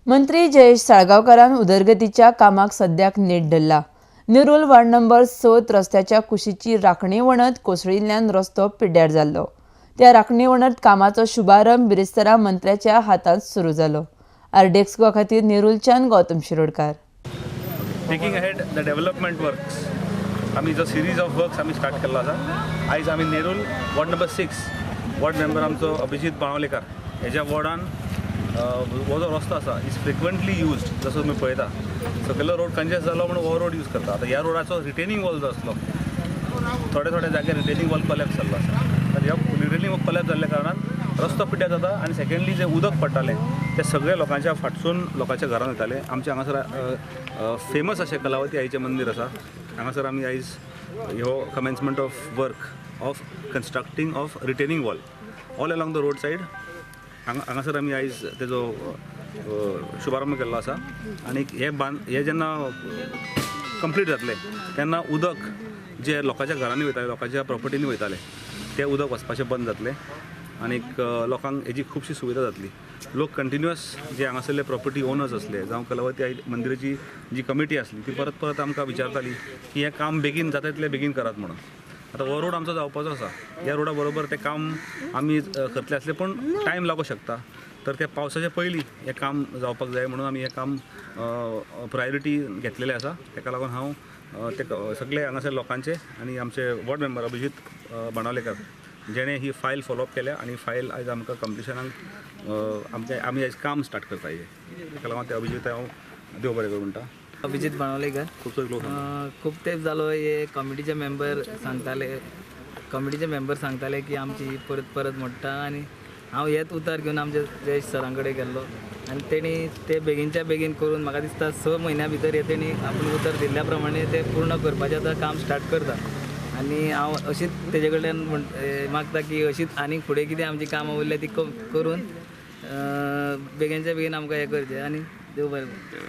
मंत्री जयेश साळगांवकारान उदरगतीच्या कामाक सद्याक नेट धरला. नेरूल वार्ड नंबर 6 रस्त्याच्या कुशीची राखणी वणत कोसळिल्ल्यान रस्तो पिड्ड्यार जाल्लो. त्या राखणी वणत कामाचो शुभारंभ बिरेस्तारा मंत्र्याच्या हातांत सुरू जालो. आरडीएक्स गोवा खातीर नेरूलच्यान Gautam Shirodkar. Taking ahead the development works, आमी जो सिरीज ऑफ वर्क्स आमी स्टार्ट केल्लो आसा, आयज आमी Nerul ward number 6 ward member आमचो अभिजीत बाणावलेकार हेज्या वॉर्डान हो जो रस्तो आसा is frequently used. जसो तुमी पळयता सकयलो रोड कंजेस्ट जालो म्हणून हो रोड यूज करता. आतां ह्या रोडाचो रिटेनिंग वॉल जो आसलो थोडे थोडे जाग्यार रिटेनिंग वॉल कोलॅप्स जाल्लो आसा. तर ह्या रिटेनिंग वॉल कोलॅप्स जाल्ल्या कारणान रस्तो पिड्ड्यार जाता आनी सेकेंडली जें उदक पडटालें तें सगळें लोकांच्या फाटसून लोकांच्या घरान वयतालें. आमच्या हांगासर फेमस अशें कलावती आईचें मंदीर आसा. हांगासर आमी आयज ह्यो commencement of work of constructing of retaining wall all along the road side हांगासर आमी आयज तेजो शुभारंभ केल्लो आसा. आनी हे हे जेन्ना कंप्लीट जातलें तेन्ना उदक जे लोकांच्या घरांनी वयतालें, लोकांच्या प्रॉपर्टींनी वयतालें, तें उदक वचपाचें बंद जातलें आनीक लोकांक हेजी खुबशी सुविधा जातली. लोक कंटिन्युअस जे हांगासरले प्रॉपर्टी ओनर्स आसले जावं कलावती आई मंदिराची जी कमिटी आसली ती परत परत आमकां विचारताली की हें काम बेगीन जाता तितलें बेगीन करात म्हणून. आतां हो रोड आमचो जावपाचो आसा, ह्या रोडा बरोबर तें काम आमी करतले आसले पूण टायम लागूंक शकता. तर त्या पावसाच्या पयलीं हें काम जावपाक जाय म्हणून आमी हें काम प्रायोरिटी घेतलेलें आसा. तेका लागून हांव ते सगळे हांगासर लोकांचे आनी आमचे वॉर्ड मेंबर अभिजीत बाणावलेकर जेणे ही फायल फॉलोअप केल्या आनी फायल आयज आमकां कंप्लिशनाक आमचे आमी आयज काम स्टार्ट करता हें. तेका लागून ते अभिजीत हांव देव बरें करूं म्हणटा. अभिजीत बाणावलेकर. खूब लोक खूब तेंप जालो हे कमिटीचे मेंबर सांगताले, की आमची परत परत मोडटा आनी हांव हेच उतार घेवन आमच्या जयेश सरां कडेन गेल्लो आनी तेणी ते बेगीनच्या बेगीन करून म्हाका दिसता 6 म्हयन्या भितर हे तेणी आपूण उतर दिल्ल्या प्रमाणे ते पूर्ण करपाचें आतां काम स्टार्ट करता. आनी हांव अशीच तेजे कडल्यान मागता की अशीच आनीक फुडें कितें आमची कामां उरल्या ती करून बेगीनच्या बेगीन आमकां हें करचें आनी देव बरें करूं.